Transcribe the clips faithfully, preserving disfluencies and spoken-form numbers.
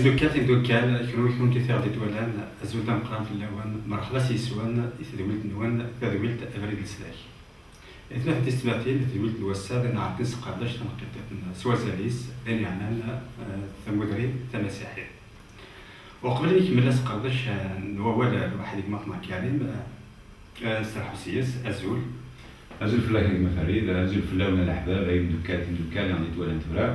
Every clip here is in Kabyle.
Timeddukal, timeddukal, kenwi, kunemti i ɣ-d-ittwalan, azul d ameqqran fell-awen, merḥba s yes-wen i tedwilt-nwen, tadwilt Abrid n Leslak. Atmaten tisetmatin, tadwilt n wass-a d ayen iɛerqen s tqerdec taneqqiṭṭiṭ n s wazal-is, d ayen yeɛnan, eh, tamudri tamasiḥit. Uqbel ad nkemmel asqerdec, eh, n wawal, eh, lwaḥid i gma Karim, eh, eh, nserḥeb s yes, azul. Azul fell-ak a gma Farid, azul fell-awen a leḥbab, ay imeddukal timeddukal i ɣ-d-ittwalan tura.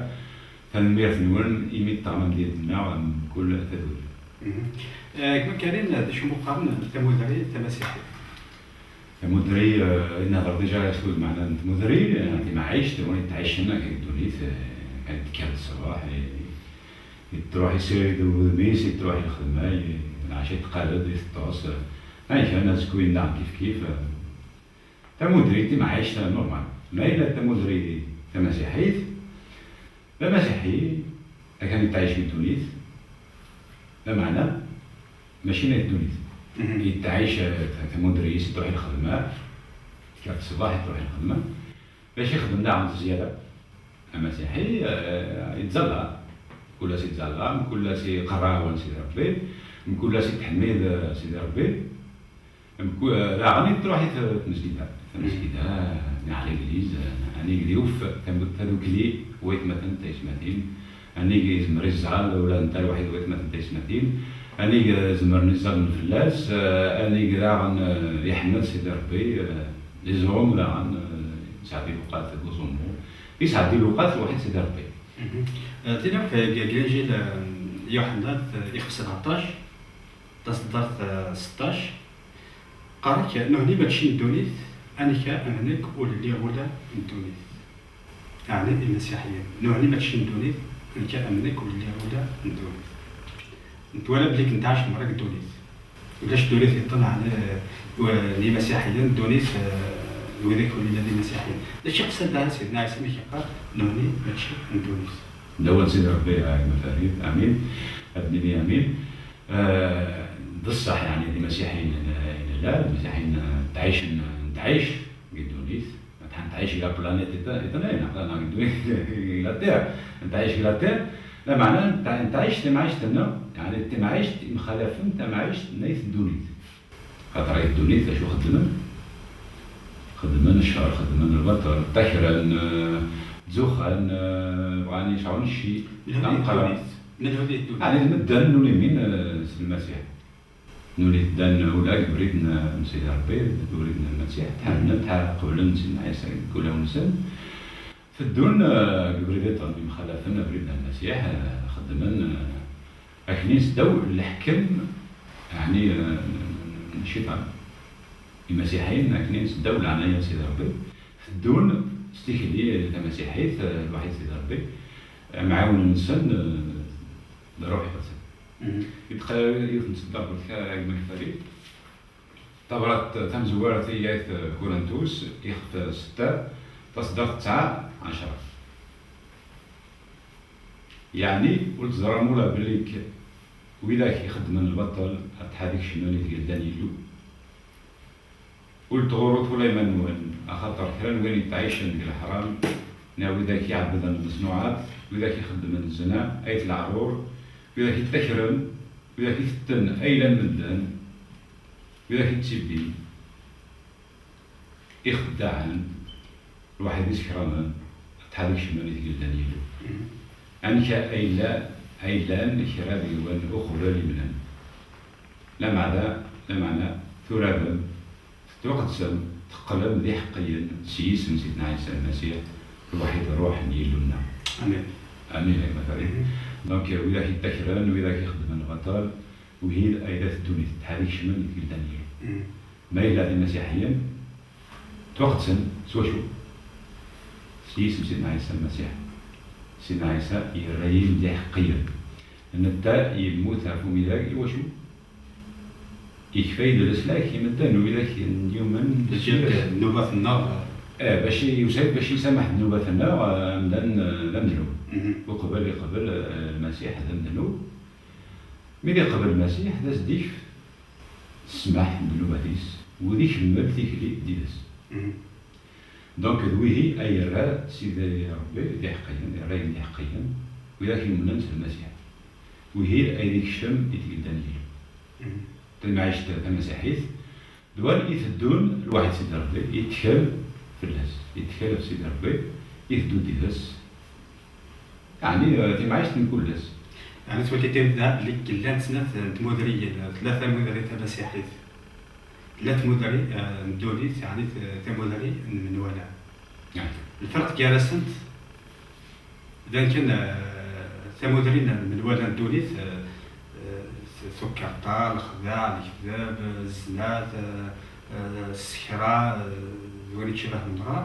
Tanemmirt-nwen imi d-teɣmam did-nneɣ mkul taduli. Mhm. Eh, gma Karim, d acu umi qqaren tamudri tamasiḥit? Tamudri, eh, i nehder déjà s lmeɛna n tmudri, eh, timɛict, win yettɛicen akka deg ddunit, eh, kan tekker-d ṣṣbeḥ, eh, yettruḥ yessirid wudem-is, yettruḥ i lxedma, i lɛaci teqqal-d, i teṭṭes, eh, ayen kan azekka yenna kif kif, eh, tamudri timɛict normal. Ma yella tamudri tamasiḥit, d amasiḥi, akan yettɛic di ddunit, lameɛna mačči n ddunit. Mhm. Yettɛic, eh, tamudri-is, yettruḥ i lxedma, tekker-d ṣṣbeḥ, yettruḥ i lxedma. D acu ixeddem daɣen d zzyada? Amasiḥi, eh, yettẓalla. Mkul ass yettẓalla, mkul ass iqerra awal n Sidi Ṛebbi, mkul ass ittḥemmid, eh, Sidi Ṛebbi. Mkul, eh, daɣen yettruḥ i t-, tmezgida. Tamezgida, neɣ l'église, eh, anig d-yuf tam-, tadukli n waytmaten d tayesmatin, anig yezmer iẓẓal ula d netta lwaḥid waytmaten d tayesmatin, anig, eh, zemren iẓẓalen fell-as, eh, anig daɣen, eh, iḥemmed Sidi Ṛebbi, eh, iẓum daɣen, eh, yesɛeddi lewqat deg uẓummu, yesɛeddi lewqat lwaḥid Sidi Ṛebbi. Mhm. Eh, tin akk, eh, deg Linjil, eh, Yuḥenna, eh, ixef seɛṭac, taseddart, eh, seṭṭac, qqar-ak, nutni mačči n ddunit, anek am nekk ur lliɣ ula n ddunit. Ɛni imasiḥiyen, nutni mačči n ddunit, anek am nekk ur lliɣ ula n ddunit. Netwala belli kentɛac merra deg ddunit. Ulac ddunit yeṭṭen ɛni, eh, n yimasiḥiyen, ddunit, eh, n widak ur yellan d imasiḥiyen. D acu iqsed daɣen Sidna Ɛisa mi k-yeqqar, nutni mačči n ddunit? D awal n Sidi Ṛebbi, a gma Farid, amin. Ad d-nini amin. Eh, d ṣṣeḥ, yeɛni, d imasiḥiyen i nella, d imasiḥiyen, eh, ttɛicen, nettɛic deg ddunit, nettɛic di la planète éta-, éternelle, neɣ, neɣ deg ddunit, di la terre, nettɛic di la terre, lameɛna nettɛ-, nettɛic timɛict-nneɣ, yeɛni, d timɛict imxalafen tamɛict n ayt ddunit. Xaṭer ayt ddunit, acu xeddmen? Xeddmen ccer, xeddmen lbaṭel, ttakren, eh, ttzuxxan, eh, bɣan yesɛun cci d ameqqran. Menhu di ddunit? Ɛni d medden nuli min, eh, s Lmasiḥ. Nuli ddan ula deg ubrid n, n Sidi Ṛebbi, deg ubrid n Lmasiḥ, tḥemmlen, tḥa-, qeblen Sidna Ɛisa deg ulawen-nsen. Teddun, eh, deg ubrid iṭen, imxalafen abrid n Lmasiḥ, eh, xeddmen, eh, aknin seddaw leḥkem, ɛni, eh, n cciṭan. Imasiḥiyen aknin seddaw leɛnaya n Sidi Ṛebbi, teddun s tikli tamasiḥit, eh, lwaḥid Sidi Ṛebbi, amɛawen-nsen, eh, d Ṛṛuḥ Iqedsen. Mhm. Yettqal yiwet n tseddart, a gma Farid. Tabrat tamezwarut i Ayt Kurintus, ixef setta, taseddart tesɛa, ɛecra. Yeɛni, ur teẓram ula belli k-, widak ixeddmen lbaṭel, ad tḥad ikecmen i tgelda n Yillu? Ur tɣurrut ula iman-nwen, axaṭer kra n win yettɛicen deg leḥram, neɣ widak iɛebbden lmeṣnuɛat, widak ixeddmen zzna, ayt leɛrur, widak ittakren, widak itetten ayla n medden, widak ittibbin, ixeddaɛen, lwaḥid isekramen, ad tḥad ikecmen i tgelda n Yillu. Mhm. Amek ay la-, ay llan kra deg-wen uqbel imnan? Lameɛna, lameɛna turabem, tettwaqedsem, teqqlem d iḥeqqiyen s yisem Sidna Ɛisa Lmasiḥ, lwaḥid Ṛṛuḥ n Yillu-nneɣ. Amin. Amin, a gma Farid. Mhm. Donc, widak yettakren, widak ixeddmen lbaṭel, wid ay d at ddunit, tḥad ikecmen i tgelda n Yillu. Mhm. Ma yella d imasiḥiyen, ttwaqedsen s wacu? S yisem Sidna Ɛisa Lmasiḥ. Sidna Ɛisa yerra-yi-d d iḥeqqiyen. Netta yemmut ɣef umidag i wacu? Yekfa-yi-d leslak i medden, widak n yumen. Bac yakk nnubat-nneɣ. Eh, bac i, yusa-d bac isameḥ ddnubat-nneɣ, eh, amdan, eh, d amednub. Mhm. Uqbel iqbel, eh, Lmasiḥ d amednub. Mi d-iqbel Lmasiḥ, d as-d-ikf ssmaḥ n ddnubat-is, u d ikemmel tikli d-ides. Mhm. Donc, d wihi ay yerra Sidi Ṛebbi d iḥeqqiyen, yerra-yen d iḥeqqiyen, widak yumnen s Lmasiḥ. Wihin ay d ikcem i tgelda n yilu. Tamɛict tamasiḥit d win iteddun lwaḥid Sidi Ṛebbi, yettkel fell-as, yettkel ɣef Sidi Ṛebbi, iteddu deg-s. Yeɛni, eh, timɛict n kul ass. Yeɛni twaliḍ da belli llant snat n tmudriyin, tella tamudri tamasiḥit, tella tmudri, eh, n ddunit, yeɛni t-, tamudri n menwala. Yeɛni. Lferq gar-asent, d akken, eh, tamudri n menwala n ddunit, eh, eh, tukkerṭa, lexdeɛ, lekdeb, eh, zzna, eh, eh, ssekra, eh, d wayen yecbahen meṛṛa.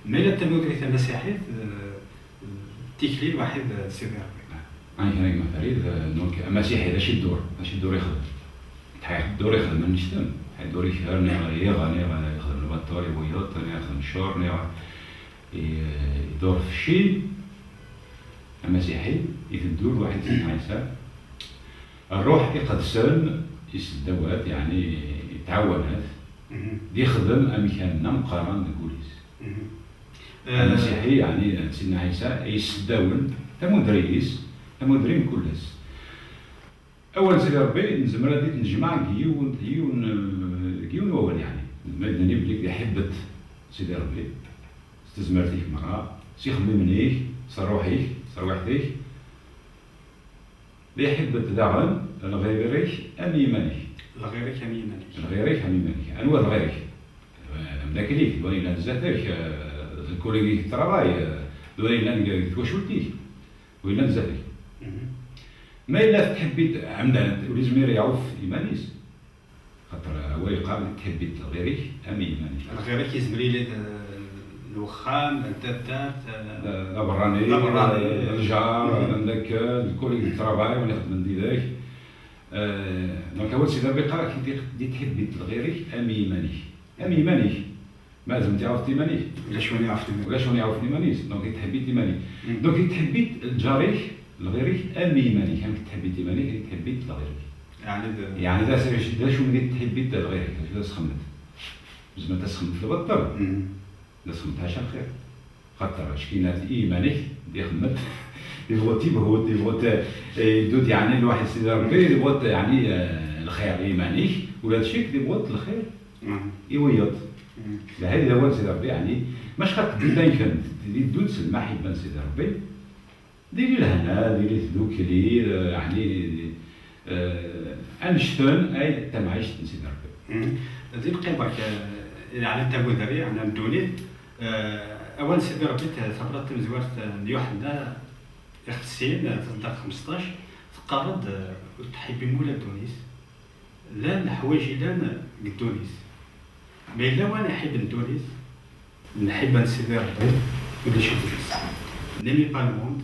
Ma yella tamudri tamasiḥit, eh, tikli lwaḥid, eh, Sidi Ṛebbi. Amek ara gma Farid, eh, donc, amasiḥi d acu iddur, d acu iddur ixdem. Tḥeyyed iddur ixdem annect-en, iddur ikher, niɣ iɣ, niɣ ixdem lbaṭel, iweyyeḍ, niɣ ixdem ccur, niɣ i-, iddur f cci. Amasiḥi iteddu lwaḥid Sidna Ɛisa. Ṛṛuḥ iqedsen isdawat, yeɛni itɛawanat, d-ixdem amkan d ameqqran deg wul-is. Eh, amasiḥi, yeɛni Sidna Ɛisa, yesseddawen tamudri-is, tamudri n kul ass. Awal n Sidi Ṛebbi nezmer ad t-nejmeɛ deg yiwen, deg yiwen, deg yiwen wawal, yeɛni. Nezmer ad d-nini belli d iḥibbet Sidi Ṛebbi s tezmert-ik meṛṛa, s ixemmimen-ik, s ṛṛuḥ-ik, s terwiḥt-ik. D iḥibbet daɣen lɣir-ik am yiman-ik. Lɣir-ik am yiman-ik. Lɣir-ik am yiman-ik. Anwa d lɣir-ik? D amdakel-ik, d win yellan zdat-k, eh, d kollig-ik di ṭṭrabay, eh, d win yellan deg, deg twacult-ik, win yellan zdat-k. Ma yella tettḥibbi-d ɛemdan, ur yezmir iɛuf iman-is. Xaṭer awal yeqqar, tettḥibbi-d lɣir-ik am yiman-ik. Lɣir-ik yezmer yili d, d wexxam, d taddart, d, d aberrani, d aberrani, d lǧar, d amdakel, d kollig di ṭṭrabay, win ixeddmen did-k. Eh, donc awal Sidi Ṛebbi yeqqar-ak, di, di tettḥibbi-d lɣir-ik am yiman-ik. Am yiman-ik. Ma zem tiɛuft iman-ik. Ulac win iɛufen iman-is. Ulac win iɛufen iman-is. Donc, yettḥibbi-d iman-ik. Donc, yettḥibbi-d lǧar-ik, lɣir-ik, am yiman-ik. Amek tettḥibbi-d iman-ik, yettḥibbi-d lɣir-ik. Yeɛni d, yeɛni d acu, d acu i tettḥibbi-d lɣir-ik? D acu d asxemmet? Zemret ad txemmet lbaṭel. D asxemmet ḥaca lxir. Xaṭer ackinat i yiman-ik, d ixemmet. Yebɣu tibhut, yebɣu t-, eh, yeddu-d, yeɛni, lwaḥid Sidi Ṛebbi, yebɣu-t, yeɛni, eh, lxir i yiman-ik, ula d cik, yebɣu-t lxir i wiyeḍ. D ahil d awal Sidi Ṛebbi, yeɛni, maca xaṭ teddi d ayen kan, teddi, teddu-d s lmaḥibba n Sidi Ṛebbi, diri lehna, diri tdukli, eh, yeɛni, eh, annect-en ay tamɛict n Sidi Ṛebbi. Di lqima-k, eh, yeɛni tamudri, yeɛni n ddunit, eh, awal n Sidi Ṛebbi, t-, tabrat tamezwart n Yuḥenna, ixef sin, eh, taddart xmesṭac, teqqar-d, eh, ur tettḥibbim ula ddunit. Llan leḥwayeǧ yellan deg ddunit. Ma yella win iḥibben ddunit, lḥibba n Sidi Ṛebbi, ulac deg-s. N'aimez pas le monde,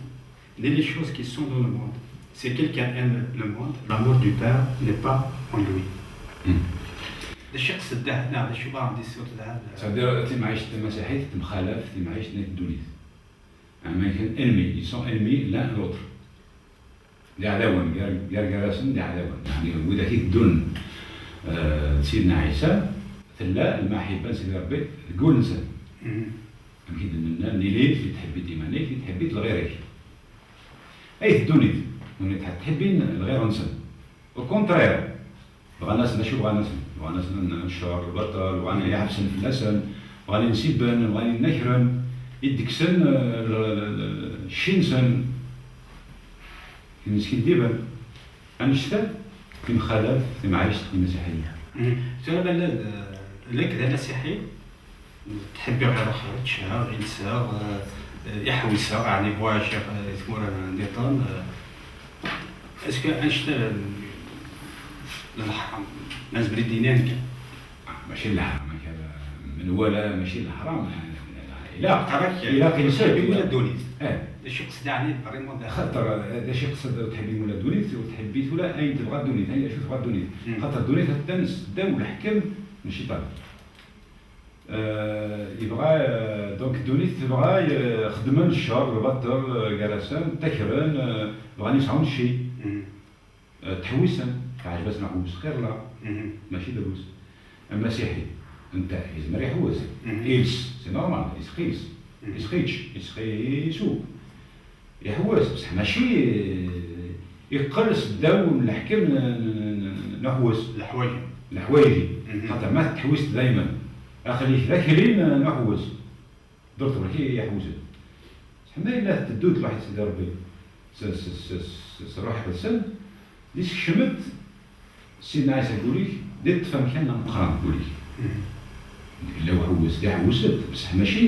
ni les choses qui sont dans le monde. Si quelqu'un aime le monde, l'amour du Père n'est pas en lui. D acu iqsed da, neɣ d acu i ɣ-d-yessutren? C'est-à-dire, timɛict tamasiḥit temxalaf timɛict n ddunit. Am akken ennemis, ils sont ennemis l'un l'autre. D iɛdawen, gar, gar gar-asen d iɛdawen. Yeɛni, widak iteddun, eh, d Sidna Ɛisa, tella lmaḥibba n Sidi Ṛebbi deg wul-nsen. Amek i d-nenna, nili, i tḥebbit iman-ik, i tḥebbit lɣir-ik. Ay teddunit, ur ttḥebbin lɣir-nsen. Au contraire, bɣan-asen, acu bɣan-asen? Bɣan-asen ccer, lbaṭel, bɣan ad iɛefsen fell-asen, bɣan ad nsibben, bɣan ad nnakren, i d-kksen, eh, l-, l-, l-, cci-nsen, i neskiddiben. Annect-a, timxalaf, timɛict, imasiḥiyen. Tura ma llan, eh, nekk d amasiḥi, ttḥibbiɣ iruḥ, ččeɣ, ilseɣ, eh, iḥewseɣ, ɛni voyagiɣ, eh, i tmura nniḍen, eh, est-ce que annect-a n, n leḥram, ma nezmer i d-nini akka? Ah, mačči n leḥram, akka, menwala, mačči n leḥram, ilaq, ilaq, ilaq, ilaq, ur ttḥebbim ula ddunit. Eh. D acu iqsed, ɛni, vraiment d, xaṭer, eh, d acu iqsed ur ttḥebbim ula ddunit, ur ttḥebbit ula ayen tebɣa ddunit, ayen acu tebɣa ddunit. Xaṭer ddunit attan s ddaw leḥkem n cciṭan. Euh, yebɣa, euh, donc, ddunit tebɣa, euh, xeddmen ccer, lbaṭel, euh, gar-asen, ttakren, euh, bɣan ad sɛun cci. Euh, ttḥewwisen, teɛjeb-asen uḥewwes, xir la, mačči drus. Amasiḥi, netta, yezmer iḥewwes. Ils, c'est normal, isxi-, isxi-, isxi-, isuk. Iḥewwes, bṣeḥ mačči, euh, Yeqqel s ddaw n leḥkem n, n, n, n uḥewwes. Leḥwayeǧ. Leḥwayeǧ. Mhm. Xaṭer ma tettḥewwis daymen, aql-ik d akli n, n uḥewwes. Ddurt ɣur-k i iḥewwsen. Seḥma yella teddud lwaḥid Sidi Ṛebbi s, s, s, s, s Ṛṛuḥ Iqedsen, di sekcem-d Sidna Ɛisa deg wul-ik, di ṭṭef amkan ameqqran deg wul-ik. Mhm. Yella uḥewwes, d iḥewwes-d, bṣeḥ mačči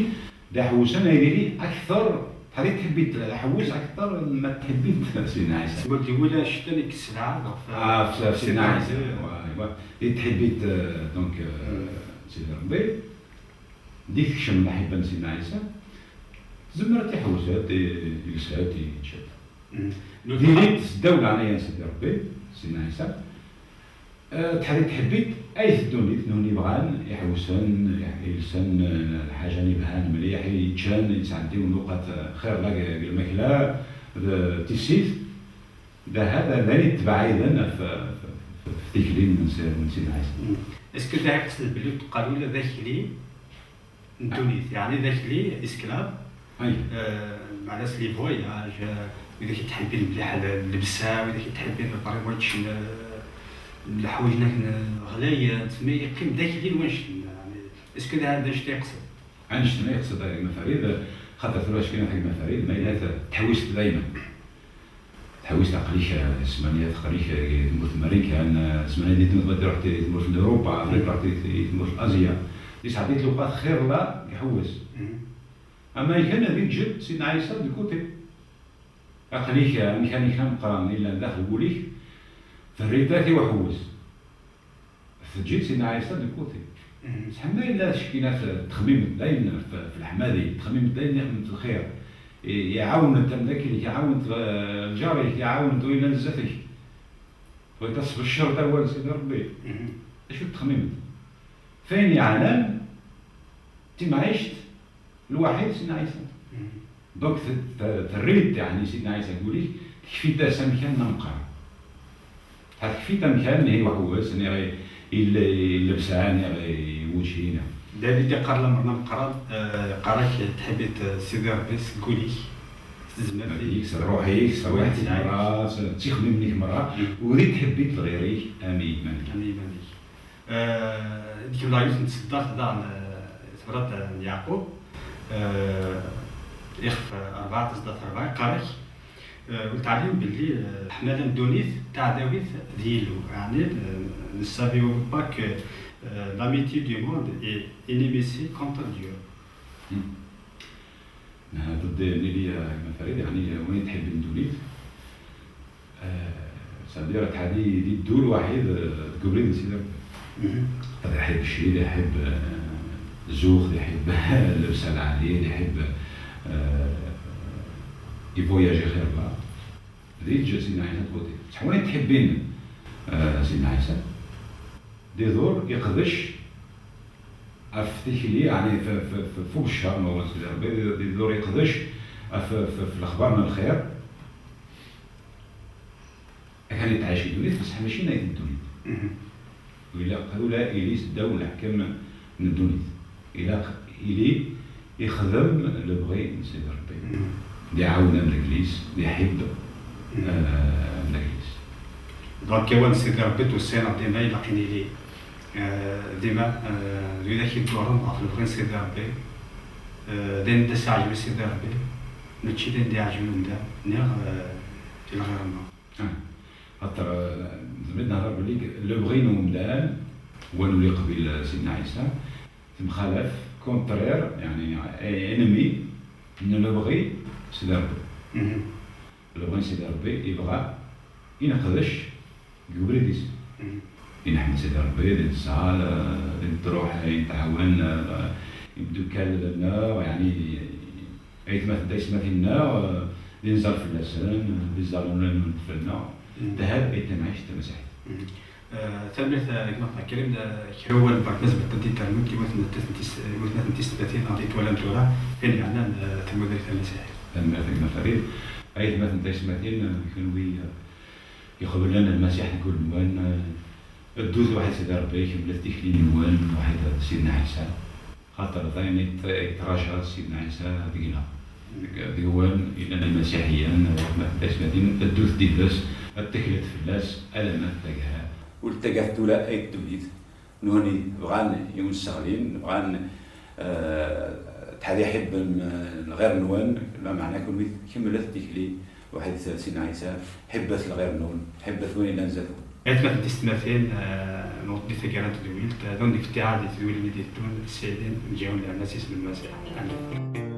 d aḥewwes-a ay diri akteṛ, ḥaḍi tḥebbit aḥewwes akteṛ ma tḥebbit Sidna Ɛisa. Seg wul-ik wala ccettan i yesselɛab ɣef, ah, ɣef Sidna Ɛisa. Wa, wa. Di tḥebbit, euh, donc, euh, Sidi Ṛebbi, di tekcem lḥibba n Sidna Ɛisa, tzemmer ad tiḥewwes-d, i, yelsa-d, yečča-d. Mhm. Diri-t s ddaw leɛnaya n Sidi Ṛebbi, Sidna Ɛisa. Eh, tḥeḍi tḥebbit, ay teddunit, nuni bɣan, iḥewsen, iḥ-, ilsan, eh, lḥaǧa n ibhan mliḥ, i ččan, i sɛeddiwen lewqat, eh, xir la g-, g lmakla, d tissit, d ahat, d ayen itbeɛɛiden ɣef, ɣef, ɣef tikli n Si-, n Sidna Ɛisa. Mhm. Est-ce que d ayen iqsed belli ur teqqal ula d akli n ddunit, yeɛni d akli, esclave, eh, meɛna s les voyages, eh, widak i ttḥebbin mliḥ l-, llebsa, widak i ttḥebbin lqerri-, waččen, eh, leḥwayeǧ n akken ɣlayen, tsemmi yeqqim d akli n wannect-n, yeɛni, est-ce que d, d annect-a yeqsed? Annect-nni yeqsed a gma Farid, xaṭer tura akken a gma Farid, ma yella t-, tḥewwist daymen. Tḥewwist aql-ik, eh, ssmana-ya aql-ik, eh, di tmurt n Marikan, eh, ssmana-ya di tmurt, ma d-iruḥ di tmurt n Europa, Afrika, iruḥ di, di tmurt n Azya. Yesɛeddi-t lewqat xir la iḥewwes. Mhm. Ama ikan ad iǧǧed Sidna Ɛisa de côté. Aql-ik, eh, amkan-ik ameqqran yellan daxel wul-ik, terriḍ-t i uḥewwes. Teǧǧiḍ Sidna Ɛisa de côté. Mhm. Seḥma yella ccekkinat, ttxemmimet dayen f, f leḥmadi, ttxemmimet dayen ixdem-d lxir. I, iɛawen-d amdakel-ik, iɛawen-d, eh, lǧar-ik, iɛawen-d wayla n zdat-ik. Tebɣiḍ ad tesbecceṛ d awal n Sidi Ṛebbi. Mhm. D acu tettxemmimeḍ? F ayen yeɛnan timɛict lwaḥid Sidna Ɛisa. Mhm. Donc, t-, t-, terriḍ, yeɛni, Sidna Ɛisa deg wul-ik, tekfiḍ-as amkan ameqqran. Ha tekfiḍ amkan, ihi uḥewwes, niɣ i, i l-, i llebsa, niɣ i wučči, niɣ. David iqqar lamer n ameqqran, eh, yeqqar-ak tḥebbit, eh, Sidi Ṛebbi seg wul-ik, s tezmert-ik, s ṛṛuḥ-ik, s ṛṛuḥ-ik merra, s, s ixemmimen-ik merra, mm, ur ittḥebbit lɣir-ik am i yiman-ik. Am i yiman-ik. Eh, d-kemmleɣ yiwet n tseddart daɣen, eh, tebrat n Yeɛqub, eh, ixef rebɛa, taseddart rebɛa, yeqqar-ak, eh, ur teɛlim belli, eh, leḥmala n ddunit d taɛdawit d Yillu, yeɛni, eh, ne savez-vous pas que, eh, l'amitié du monde est inimitié contre Dieu. Hmm. Neha, ضد nili, eh, gma Farid, yeɛni, eh, win i tḥibben ddunit, eh, c'est-à-dire, tḥadi di ddul waḥid, eh, deg ubrid n Sidi Ṛebbi. Mhm. Ad iḥib ccri, ad iḥib, eh, zzux, ad iḥib llebsa lɛali, ad iḥib, eh, ivoyaji xir la. Di yeǧǧa Sidna Ɛisa de côté. Tḥewwel i tḥibbin, eh, Sidna Ɛisa. Di dur iqdec ɣef tikli, yeɛni f, f, f, f ubeccer n wawal n Sidi Ṛebbi, di, di dur iqdec ɣef, f, f lexbar n lxir. Akken i tɛic i ddunit, bessḥ mačči n ayt n ddunit. Mhm. Ilaq ula ili seddaw n leḥkem n ddunit. Ilaq ili ixdem lebɣi n Sidi Ṛebbi. Mhm. D iɛawen amdakel-is, d iḥibb, mhm, eh, amdakel-is. Donc, awal n Sidi Ṛebbi d ussan dima ilaq nili, eh, dima, eh, d widak i yedduren ɣef lebɣi n Sidi Ṛebbi. Eh, d ayen d as-iɛejben i Sidi Ṛebbi, mačči d ayen d-iɛejben umdan, niɣ, eh, i lɣir-nneɣ. Ah, xaṭer, eh, nezmer ad nehder belli lebɣi n umdan, win ur iqbil, eh, Sidna Ɛisa, temxalaf, contraire, yeɛni, eh, ennemi n lebɣi n Sidi Ṛebbi. Mhm. Lebɣi n Sidi Ṛebbi yebɣa i neqdec deg ubrid-is. Mhm. I neḥmed Sidi Ṛebbi, di neẓẓal, eh, di netruḥ, i netɛawen, eh, imdukal-nneɣ, yeɛni, aytmaten tayesmatin-nneɣ, eh, di nẓal fell-asen, di nẓal fell-neɣ. Mhm. Dehab i tamɛict tamasiḥit. Mhm. Eh, tanemmirt, eh, gma Karim, eh, kra wawal n berkaz baṭel di termut i watmaten tis-, i watmaten tisetmatin neɣ di twalam tura, ayen yeɛnan, eh, tamudrit tamasiḥit. Tanemmirt a gma Farid. Aytmaten tayesmatin, eh, kenwi, eh, iqeblen Lmasiḥ deg wul-nwen, eh, ddut waḥed Sidi Ṛebbi, kemmlet tikli-nwen waḥed Sidna Ɛisa. Xaṭer d ayen i t-, i yettṛaǧa Sidna Ɛisa deg-neɣ. Deg, deg-wen i llan imasiḥiyen, ma d tasmatin, ddut d yid-s, Ad taklet fell-as alamma d taggara. Ur d-ttagat tura ay ddunit. Nuhni bɣan yiwen sseɣlin, bɣan, eh, ttḥad iḥibben, eh, lɣir-nwen, lameɛna kunwi kemmlet tikli, waḥed Sidna Ɛisa, ḥibbet lɣir-nwen, ḥibbet win yellan zdat-wen. Aytmaten tisetmatin, eh, newweḍ di taggara n tedwilt, eh, ad wen-nefk ttiɛad di tedwilin i d-iteddun, ssidin, mǧiwen lehna s isem n Lmasiḥ. Amin.